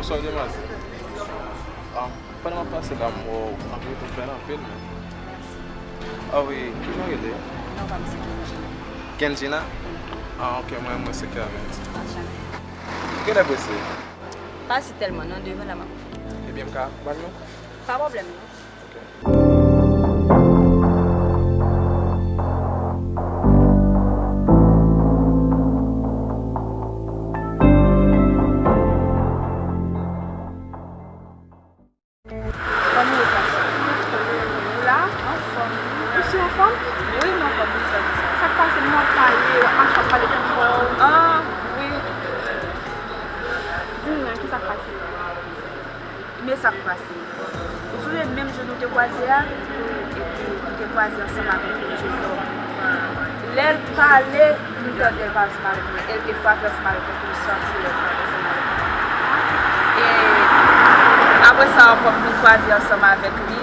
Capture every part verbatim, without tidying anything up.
Bonswa, demwazèl. Ah, pandan m ap pase la, m wè w antre, ou bèl anpil, men. Ah wi, kijan w rele? Non, pa m se Kendjina. Kendjina? Ah, ok, mwen, mwen se Kervens. Anchante. Kilè prese? Pa si tèlman, non, devan la m ap. Ebyen, m ka akonpanye w? Pa pwoblèm, non. Ok. Kòman ou ye, Sasha? Ou la? Anfòm. Ou si anfòm? Wi, m anfòm, wi, sa, sa. Sa k pase? M wè w ap pale, w ap mache, w ap pale pi fò. Ah, wi. Di m non, ki sa k pase? Men sa k pase. Ou sonje menm jou nou te kwaze a? Epi nou te kwaze ansanm avèk yon jenòm. Lè l pale, m tande l pale ansanm avèk mwen. E l te frape ansanm avèk mwen, pou m santi lè l frape ansanm avèk mwen. E apre sa ankò, m vin kwaze ansanm avèk li,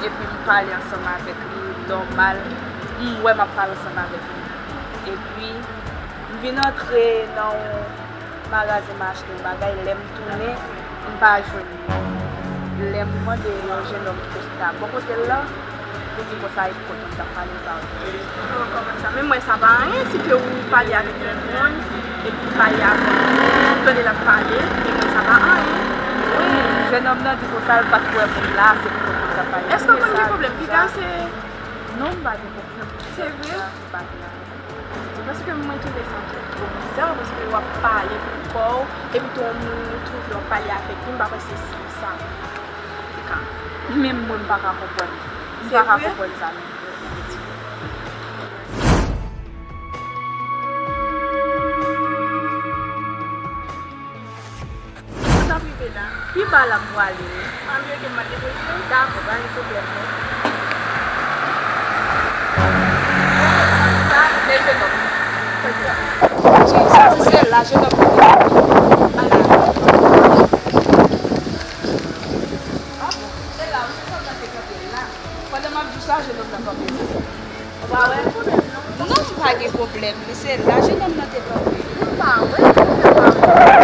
epi m pale ansanm avèk li nòmal. M wè m ap pale ansanm avèk li. Epi, m vin antre nan yon magazen, m achte yon bagay, lè m tounen, m pa jwenn li. Lè m mande yon jenòm ki te chita bò kote l la, li di konsa, epi kote m t ap pale, li pa reponn. Oh, kòman sa? Men mwen, sa pa anyen, si ke ou pale avèk yon moun, epi li pale avè w, ou tande l ap pale, men mwen, sa pa anyen. Wi, jenòm nan di konsa, l pa t wè moun la, se pou kote m t ap pale. Èske w konn gen pwoblèm piga, se? Non, m pa gen pwoblèm. Se vre? M pa gen. Paske mwen twouve sa twò bizar, paske w ap pale pou kò w, epi tou yon moun ou twouve w ap pale avèk li, m pa panse se sa. Antouka, menm mwen m pa ka konprann. M pa ka konprann sa non plis. Pi ba la m pwale wi. Ann rete m al depoze w. Dakò, pa gen pwoblèm non. Sa, men jenòm. Sa se sèl la jenòm nan te kanpe. Ala. Ah bon, se la jenòm nan te kanpe la. Pandan m ap di w sa, jenòm nan kanpe la. Ou pa wè? Non, m pa gen pwoblèm, men se la jenòm nan te kanpe. M pa wè, m pa wè.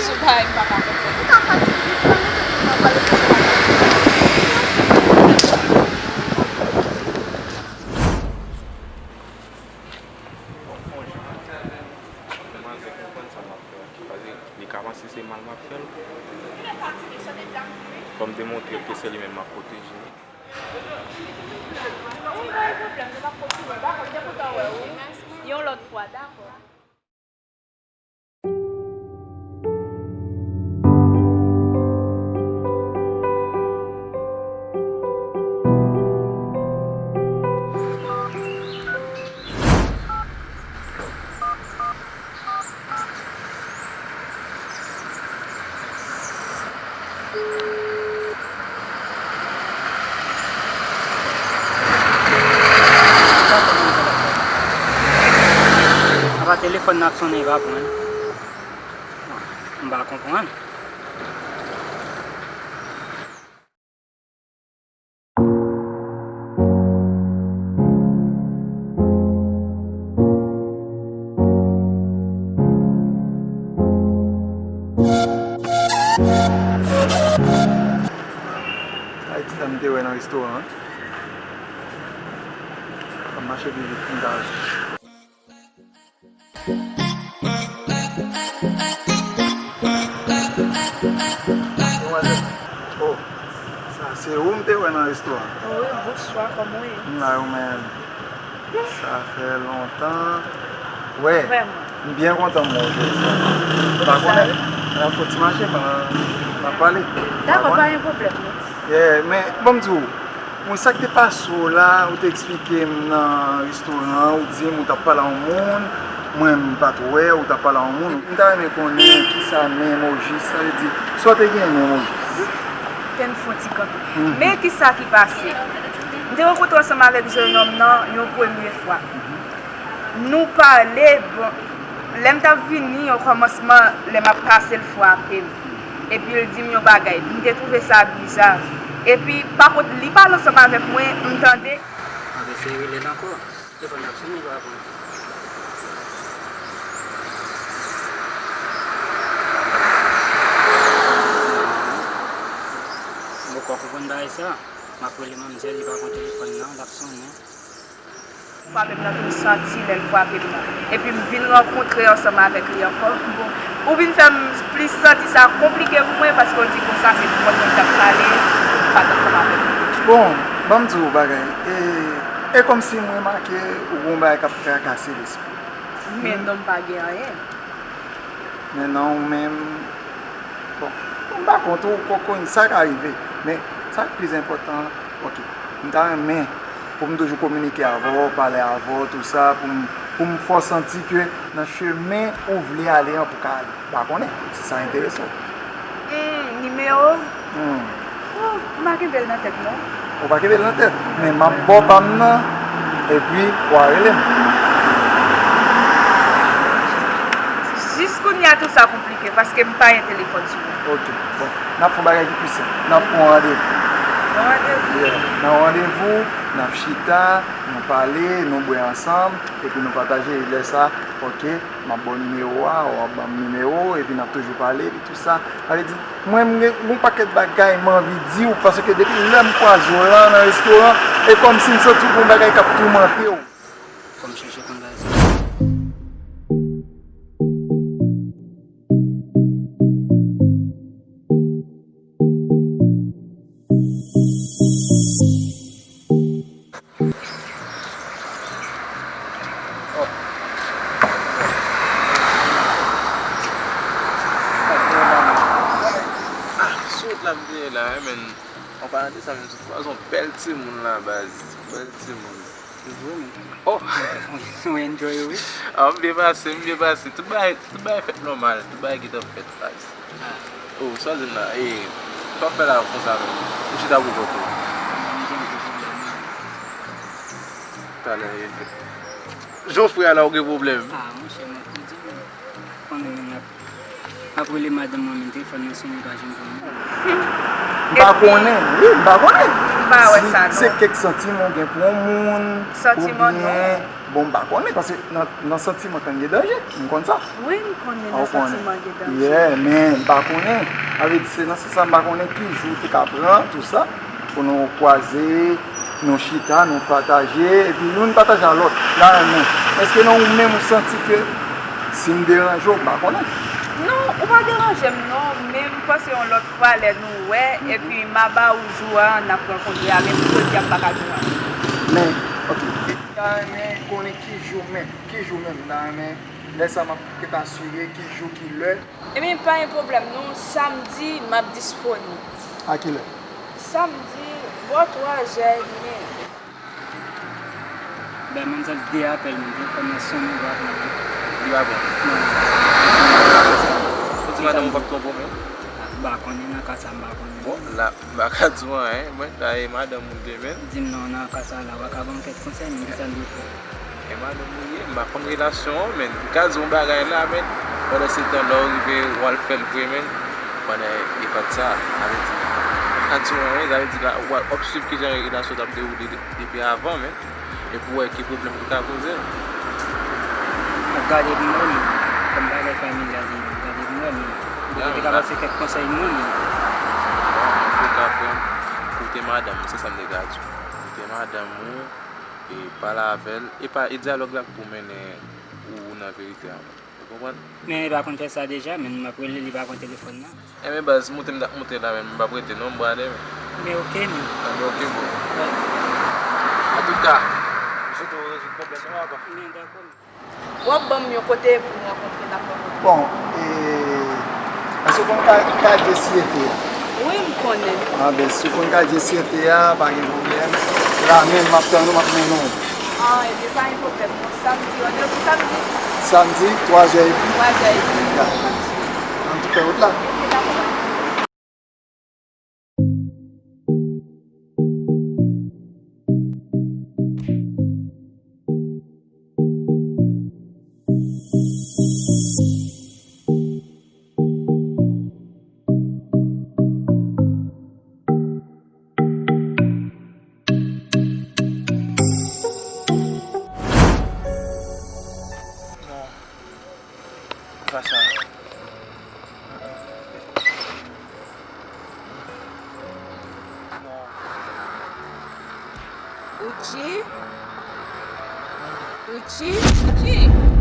Si w pa wè, m pa ka konprann. Ou ka fatige, ou ka mete tout nan pale. Bon, fon jan, manzè konprann sa m ap fè a. Paske li ka panse se mal m ap fè l. Fò m demontre l ke se li menm m ap pwoteje. Yon lòt fwa, dakò. Apa telefòn nan ap sonnen, li pa pran. M pa konprann. Sa e ti dam m te wè nan restoran an. Sa mache byen vit pou m ta wè. Oh, sa se ou m te wè nan restoran. Wi, bonswa, kòman w ye? M la, ou menm? Sa fè lontan. Wè, m byen kontan m wè w jodi a. M pa konnen, n ap fè ti mache pandan n ap pale. Dakò, pa gen pwoblèm non. Yeah, men ban m di w, Bon, sa k te pase w la, ou te eksplike m nan restoran an, ou di m ou t ap pale a yon moun, mwen m pa t wè, ou t ap pale a yon moun. M ta renmen konnen kisa men m ojis, sa vle di, sa w te gen men m ojis. Tèn fon ti kanpe. Men kisa ki pase? M te rankontre ansanm avèk jennonm nan yon premye fwa. Nou pale, bon, lè m t ap vini, okòmansman, lè m ap pase, l frape m. Epi l di m yon bagay. M te twouve sa biza. Epi, pa kont li pale ansanm avèk mwen, m tande. Ann eseye rele l ankò. Telefòn nan ap sonnen, li pa pran. M poko konprann bagay sa. M ap rele manmzèl, li pa pran telefòn nan, l ap sonnen. Frape m nan, tou m santi lè l frape m nan. Epi m vin rankontre ansanm avèk li ankò. Bon, ou vin fè m plis santi sa konplike pou mwen, paske w di konsa se pou kont mwen m t ap pale, ou pa t ansanm avèk mwen. Bon, ban m di w yon bagay. E, e kòmsi m remake ou gen yon bagay k ap trakase lespri w. Men non, m pa gen anyen. Men non, ou menm, bon, m pa kont ou, kòkòy, sa ka rive. Men, sa k pi enpòtan, ok, m ta renmen pou m toujou kominike avè w, pale avè w, tou sa, pou m, pou m fè w santi ke nan chemen ou vle ale an, pou w ka ale. M pa konnen si sa enterese w. Hmm, nimewo? Hmm. Oh, m pa kenbe l nan tèt non. Ou pa kenbe l nan tèt, men m ap ba w pa m nan, epi w a rele m. Jis kounye a tou sa konplike, paske m pa gen telefòn sou mwen. Ok, bon, n ap fè yon bagay ki pi senp. N ap pran randevou. Yon randevou? Yeah, nan yon randevou, n ap chita, nou pale, nou bwè ansanm, epi nou pataje. Lè sa, ok, m ap ba w nimewo a, w ap ban m nimewo, epi n ap toujou pale, epi tou sa. Sa vle di, mwen, m gen yon pakèt bagay m anvi di w, paske depi lè m kwaze w la nan restoran, e kòmsi m santi w gen yon bagay k ap toumante w. Fò m chèche konn bagay sa. Ah, sou wout la m te ye la, wi, men. An palan de sa, menm si w kwaze yon bèl timoun la, baz. Bèl timoun. Se vre, men. Oh! Ou enjoy, wi. Ah, m byen pase, m byen pase. Tout bagay, tout bagay fèt nòmal. Tout bagay gentan fèt, baz. Oh, sa w di m la? E, sa w fè la konsa menm? Ou chita pou kont ou. Talè, e, jan w fè a la, ou gen pwoblèm. Ah, monchè, mwen, ou di m, konnen menm ap, ap rele madanm mwen, men telefòn nan sonnen, pa janm pran. M pa konnen, wi, m pa konnen. M pa wè sa, non. Se kèk santiman w gen pou yon moun, santiman, non. Oubyen, bon, m pa konnen, paske nan, nan santiman, kan gen danje, m konn sa. Wi, m konnen nan santiman gen danje. Yeah, men m pa konnen. Sa vle di, se nan sans sa, m pa konnen ki jou w te ka pran, tou sa, pou nou kwaze, nou chita, nou pataje, epi youn pataje a lòt. M ta renmen. Èske nan ou menm ou santi ke si m deranje w, m pa konnen? Non, ou pa deranje m non, men m panse yon lòt fwa lè nou wè, epi m a ba ou jou a, n ap rankontre a, men pou jodi a m pa ka di w anyen. Men, ok. M ta renmen konnen ki jou menm, ki jou menm, m ta renmen, lè sa m ap ret asire, ki jou, ki lè. Ebyen, pa gen pwoblèm non, samdi m ap disponib. A ki lè? Samdi, bò twa zè edmi. Bay manzè de apèl, men telefòn nan sonnen, li pa pran. Li pa pran? Non. Ou di madanm ou p ap twonpe w menm? Ah, m pa konnen nan ka sa, m pa konnen. Bon, la, m pa ka di w anyen, mwen ta e madanm ou demen. Di m non, nan ka sa la, w pa ka ban m kèk konsèy, men ki sa m dwe fè? E madanm ou ye, m pa konn relasyon an, men m ka di w yon bagay la, men pandan se tan lè w rive, w al fè l vre, men pandan epòk sa, sa vle di, m pa ka di w anyen, sa vle di la, w ap, w ap swiv kijan relasyon t ap dewoule de- depi avan, men, epi w wè ki pwoblèm ki ka koze. M ap gade pou m wè, men, kòm bagay familyal li, m ap gade pou m wè, men, ou te kapab se kèk konsèy mwen, men. Bon, antouka, frè m, koute madanm ou, se sa m te ka di w. Koute madanm ou, e pale avè l, e pa, e dyalòg la k pou mennen ou nan verite a. Ou konprann? Men li pa konn fè sa deja, men m ap rele, li pa pran telefòn nan. Enben baz, moute m t ap moute la, men m p ap rete non, m prale, men. Men ok, men. Enben ok, bro. Antouka, m swete w rezoud pwoblèm nan, papa. Men dakò, men. W ap ban m yon kote pou n rankontre, n ap rankontre. Bon, e, èske w konn ka-, kadye Syete a? Wi, m konnen. Ah, ben, si w konn kadye Syete a, pa gen pwoblèm. La menm, m ap tann ou, m ap mennen w. Ah, ebyen, pa gen pwoblèm, non. Samdi, randevou samdi? Samdi, twa zè edmi? Twa zè edmi. Dakò. Ann tou fè wout la. Ok, dakò. Non. Pa sa. Non. Uchi? Uchi? Uchi?